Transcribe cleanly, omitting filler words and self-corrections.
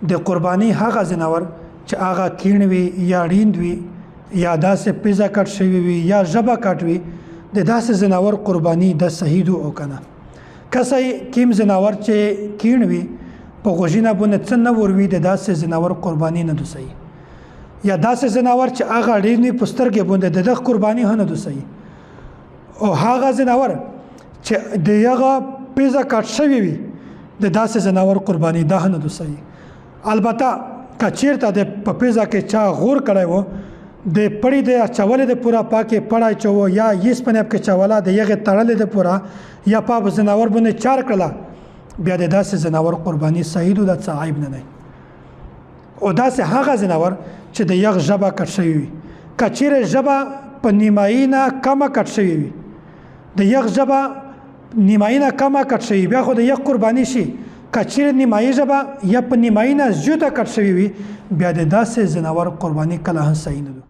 د قرباني هغه ځناور چې هغه کیڼ وي یا ړیند وي یا داسې پیزه کټ شوی وي یا ژبه کټ وي، د داسې ځناور قرباني د صحیح دو او کنه؟ کسه کیم ځناور چې کیڼ وي، په غوژینه باندې څه نه وروي، د داسې ځناور قرباني نه دو صحیح. یا داسې ځناور چې هغه ړیند وي په سترګې باندې، د دغه قرباني هم نه دو صحیح. او هغه ځناور چې د یغه پیزه کټ شوی وي، د داسې ځناور قرباني ده نه دو صحیح. البته که چیرته د په پیزه کې چا غور کړی وو، د پړی د اچولې د پوره پاکې پړای چوو یا یس په نپ کې چوله، د یغه تړلې د پوره یا په ځناور باندې چار کړله، بیا د داسې ځناور قرباني صحیح ده، د څه عیب نه دی. او داسې هغه ځناور چې د یغ ژبه کټ شوی وي، که چیرې ژبه په نیمایي نه کمه کټ شوی وي، د یغ ژبه نیمایي نه کمه کټ شوی، بیا خو د یغ قرباني شي. که چیرې نیمایي ژبه یا په نیمایي نه زیاته کټ شوی وي، بیا د داسې ځناور قرباني کله هم صحیح نه ده.